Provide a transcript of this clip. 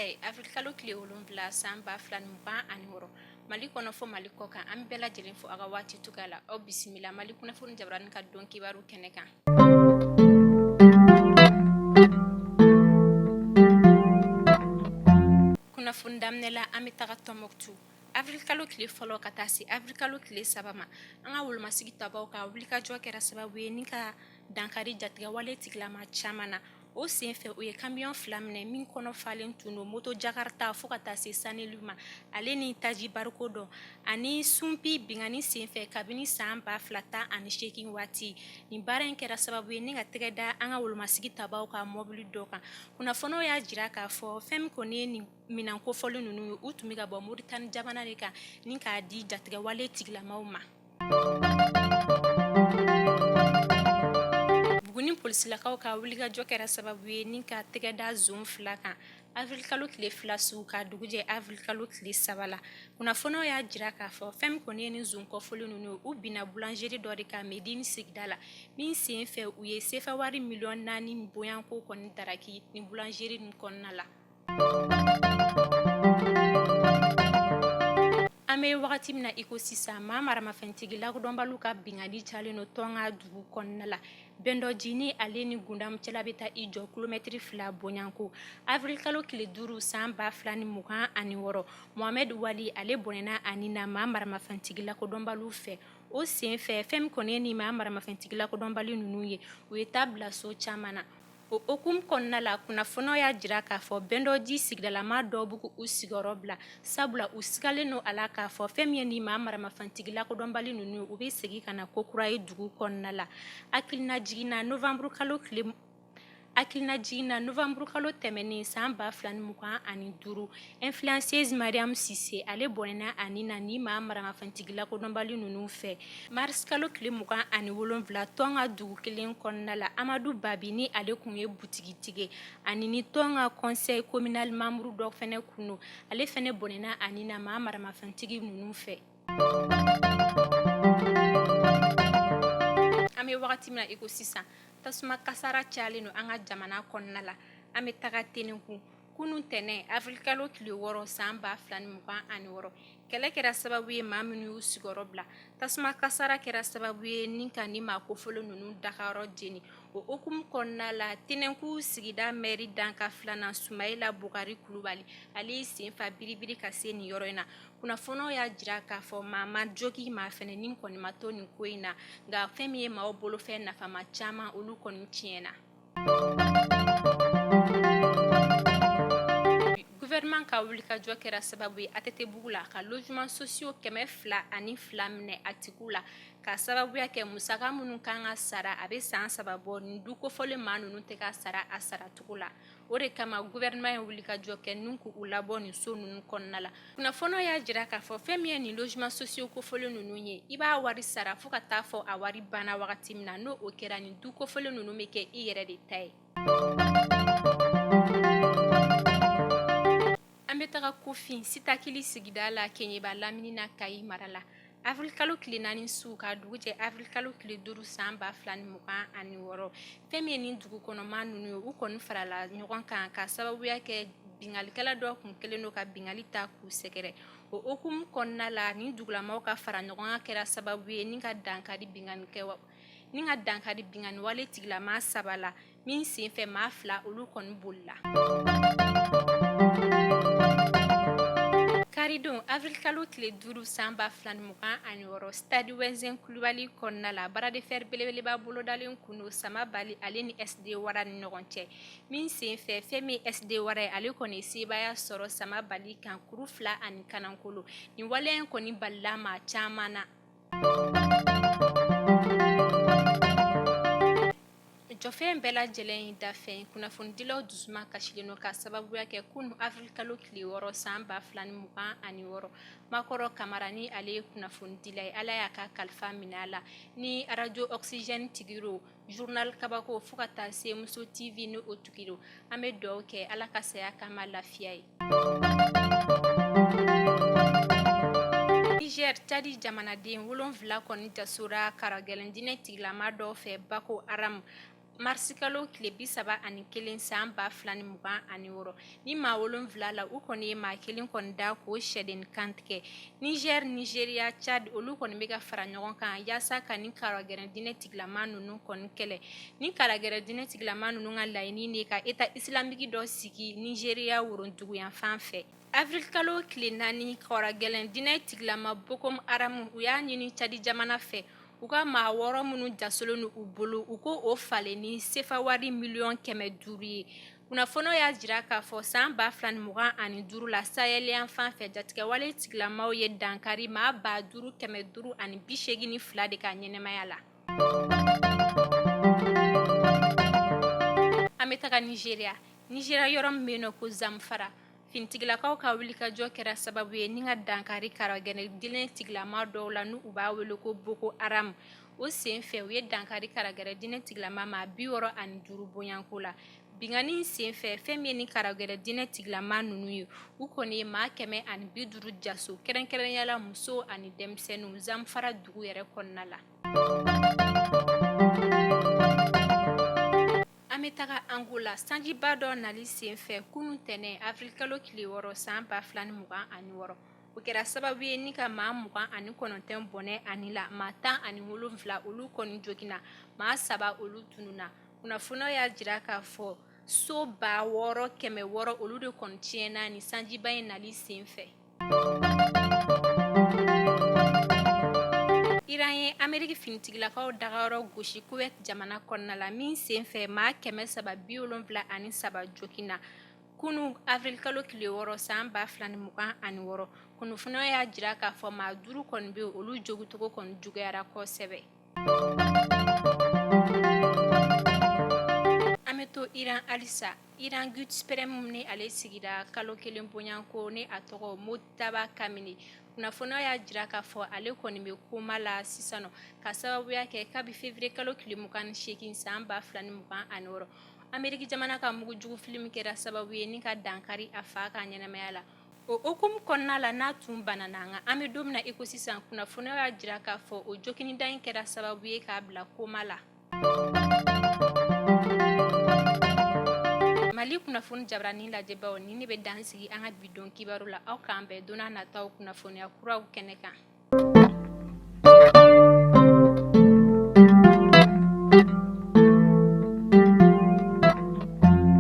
ye avril kalo tile 7 san 2026, Mali kɔnɔ fo Mali kɔ kan. An bɛɛ lajɛlen fo aw ka waati cogoya la. Aw bisimila Mali kunnafoni jabarani ka don kibaru kɛnɛ kan. Kunnafoni daminɛ la, an bɛ taga Tɔnbɔkutu. Avril kalo tile fɔlɔ ka taa se avril kalo tile 3 ma, an ka wolomasigi tabaw ka wulikajɔ kɛra sababu ye ni ka dankari jatigɛwale tigilama caman na. O senfɛ, u ye kamiyɔn 2 minɛ min kɔnɔ falen tun don moto jakarta fo ka taa se saneliw ma, ale ni taji bariko dɔ ani sunpi binkanni senfɛ kabini san 2018 waati. Nin baara in kɛra sababu ye ni ka tɛgɛ da an ka wolomasigi tabaw ka mɔbili dɔ kan. Kunnafoniw y'a jira k'a fɔ fɛn min kɔni ye nin minɛn kofɔlen ninnu ye, u tun bɛ ka bɔ Moritani jamana de kan ni k'a di jatigɛwale tigilamaw ma. Buguni polisilakaw ka wulikajɔ kɛra sababu ye ni ka tɛgɛ da zon 2 kan avril kalo tile 2 su ka dugujɛ avril kalo tile 3 la. Kunnafoniw y'a jira k'a fɔ fɛn min kɔni ye ni zon kɔfɔlen ninnu ye, u binna boulangerie dɔ de kan Medine sigida la, min sen fɛ u ye sefa wari miliyɔn 4 bonyanko kɔni daraki ni boulangerie nin kɔnɔna la. An bɛ wagati min na iko sisan, maa maramafɛntigi lakodɔnbaliw ka binkanni cayalen don Tɔnka dugu kɔnɔna la. Bɛndɔji ni ale ni Gundamu cɛla bɛ taa i jɔ kilomɛtiri 2 bonyanko. Avril kalo tile 5 san 2026, Mohamed Wali ale bɔnɛna a ni na maa maramafɛntigi lakodɔnbaliw fɛ. O senfɛ, fɛn min kɔni ye ni maa maramafɛntigi lakodɔnbali ninnu ye, u ye taa bila so caman na. O hukumu kɔnɔna la, kunnafoniw y'a jira k'a fɔ Bɛndɔji sigidalamaa dɔw bɛ k'u sigiyɔrɔ bila, sabula u sigalen don a la k'a fɔ fɛn min ye nin maa maramafɛntigi lakodɔnbali ninnu, u bɛ segin ka na kokura ye dugu kɔnɔna la. Hakilinajigin na, novembre kalo tɛmɛnen san 2025, influenceuse Mariam Sise ale bɔnɛna a ni na ni maa maramafɛntigi lakodɔnbali ninnu fɛ. Mars kalo tile 27, Tɔnka dugu kelen kɔnɔna la, Amadu Babi ni ale kun ye butigitigi ani ni Tɔnka conseil communal membre dɔ fɛnɛ kun don, ale fɛnɛ bɔnɛna a ni na maa maramafɛntigi ninnu fɛ. An bɛ wagati min na iko sisan, tasuma kasara cayalen don an ka jamana kɔnɔna la. An bɛ taga Tenenku. Kunun tɛnɛn avril kalo tile 6 san 2026, kɛlɛ kɛra sababu ye maa minnu y'u sigiyɔrɔ bila. Tasuma kasara kɛra sababu ye ni ka ni maa kofɔlen ninnu dagayɔrɔ jeni. O hukumu kɔnɔna la, Tenenku sigida mɛri dankan filanan Sumayila Bukari Kulubali, ale y'i sen fa biribiri ka se nin yɔrɔ in na. Kunnafoniw y'a jira k'a fɔ maa ma jogin, maa fɛnɛ ni kɔni ma to nin ko in na, nka fɛn min ye maaw bolofɛn nafama caman, olu kɔni tiɲɛna. Gouvernement ka wulikajɔ kɛra sababu ye ATT-bugu la ka logement sociaux 202 minɛ a tigiw la, ka sababuya kɛ musaka minnu kan ka sara, a bɛ san 3 bɔ, nin du kofɔlen maa ninnu tɛ ka sara a saracogo la. O de kama gouvernement ye wulikajɔ kɛ ni k'u labɔ nin so ninnu kɔnɔna la. Kunnafoniw y'a jira k'a fɔ fɛn min ye nin logement sociaux kofɔlen ninnu ye, i b'a wari sara fo ka taa fɔ a wari banna wagati min na. N'o o kɛra, nin du kofɔlen ninnu bɛ kɛ i yɛrɛ de ta ye. An bɛ taga Kofin Sitakili sigida la, Keɲeba lamini na, Kayi mara la. Avril kalo tile 4 su ka dugu jɛ avril kalo tile 5 san 2026, fɛn min ye nin dugu kɔnɔma ninnu ye, u kɔni farala ɲɔgɔn kan ka sababuya kɛ binkalikɛla dɔ kun kɛlen don ka binkanni ta k'u sɛgɛrɛ. O hukumu kɔnɔna la, nin dugulamaw ka fara ɲɔgɔn kan kɛra sababu ye ni ka dankari binkanni wale tigilama 3 la, min senfɛ maa 2 olu kɔni bolila. Karidon avril kalo tile 5 san 2026, stade Wɛnzɛn Kulubali kɔnɔna la, bras de fer belebeleba bolodalen kun don Sama Bali ale ni SD Wara ni ɲɔgɔn cɛ, min senfɛ fɛn min SD Wara ye, ale kɔni sebaaya sɔrɔ Sama Bali kan kuru 2 ani kanankolo. Nin waleya in kɔni balila maa caman na. Jɔfɛn bɛɛ lajɛlen ye dafɛn. Kunnafonidilaw dusuma kasilen don ka sababuya kɛ kunun avril kalo tile 6 san 2026, Makɔrɔ Kamara ni ale ye kunnafonidila ye, Ala y'a ka kalifa minɛ a la, ni radio Oxygène tigi don, journal Kabako, fo ka taa se Muso TV ni o tigi don. An bɛ dugawu kɛ Ala ka saya kama lafiya ye. Niger, Tchad jamanaden 7 kɔni jasora karagɛlɛn diinɛ tigilama dɔw fɛ Boko Haram. Marisikalo tile 31 san 2026 ni maa 7 la, u kɔni ye maa kelen kɔni da k'o sɛdennin kantigɛ. Niger, Nigeria, Tchad, olu kɔni bɛ ka fara ɲɔgɔn kan yaasa ka nin karagɛrɛn diinɛ tigilama ninnu kɔni kɛlɛ. Ni karagɛrɛn diinɛ tigilama ninnu ka laɲini de ka État islamique dɔ sigi Nigeria woroduguyanfan fɛ. Avril kalo tile 4, karagɛlɛn diinɛ tigilama Boko Haram, u y'a ɲini Tchad jamana fɛ, u ka maa 6 minnu jasolen u bolo, u ko o falen ni sefa wari miliyɔn 500 ye. Kunnafoniw y'a jira k'a fɔ san 2025 la, Sahel yanfan fɛ, jatigɛwale tigilamaw ye dankari maa 5582 de ka ɲɛnamaya la. An bɛ taga Nigeria. Nigeria yɔrɔ min bɛ yen nɔ ko Zamfara, finitigilakaw ka wulikajɔ kɛra sababu ye ni ka dankari karagɛrɛn diinɛ tigilama dɔw la, n'u b'a wele ko Boko Haram. O sen fɛ, u ye dankari karagɛrɛn diinɛ tigilama maa 65 bonyanko la. Binkanni sen fɛ, fɛn min ye ni karagɛrɛn diinɛ tigilama ninnu ye, u kɔni ye maa 150 jaso, kɛrɛnkɛrɛnya la muso ani denmisɛnninw, Zamfara dugu yɛrɛ kɔnɔna la. An bɛ taga Angola. Sanjiba dɔ nali senfɛ kunun tɛnɛn avril kalo tile 6 san 2026, o kɛra sababu ye ni ka maa 29 bɔnɛ a ni la, maa 17 olu kɔni joginna, maa 3 olu tununna. Kunnafoniw y'a jira k'a fɔ so 6600 olu de kɔni tiɲɛna ni sanjiba in nali senfɛ. Iran ye Ameriki finitigilakaw dagayɔrɔ gosi Kuwait jamana kɔnɔna la, min senfɛ maa 373 joginna kunun avril kalo tile 6 san 2026. Kunnafoniw y'a jira k'a fɔ maa 5 kɔni bɛ, olu jogincogo kɔni juguyara kosɛbɛ. An bɛ to Iran halisa. Iran Guide Suprême ni ale sigira kalo kelen bonyanko, ni a tɔgɔ Mojtaba Khamenei, kunnafoniw y'a jira k'a fɔ ale kɔni bɛ koma la sisan nɔ, ka sababuya kɛ kabi février kalo tile 28 san 2026, Ameriki jamana ka mugujugu fili min kɛra sababu ye ni ka dankari a fa ka ɲɛnamaya la. O hukumu kɔnɔna la, n'a tun banana, nka an bɛ don min na i ko sisan, kunnafoniw y'a jira k'a fɔ o joginida in kɛra sababu ye k'a bila koma la. Mali kunnafoni jabarani lajɛbaw, ni ne bɛ dan sigi an ka bi don kibaru la. Aw k'an bɛn don nataw kunnafoniya kuraw kɛnɛ kan.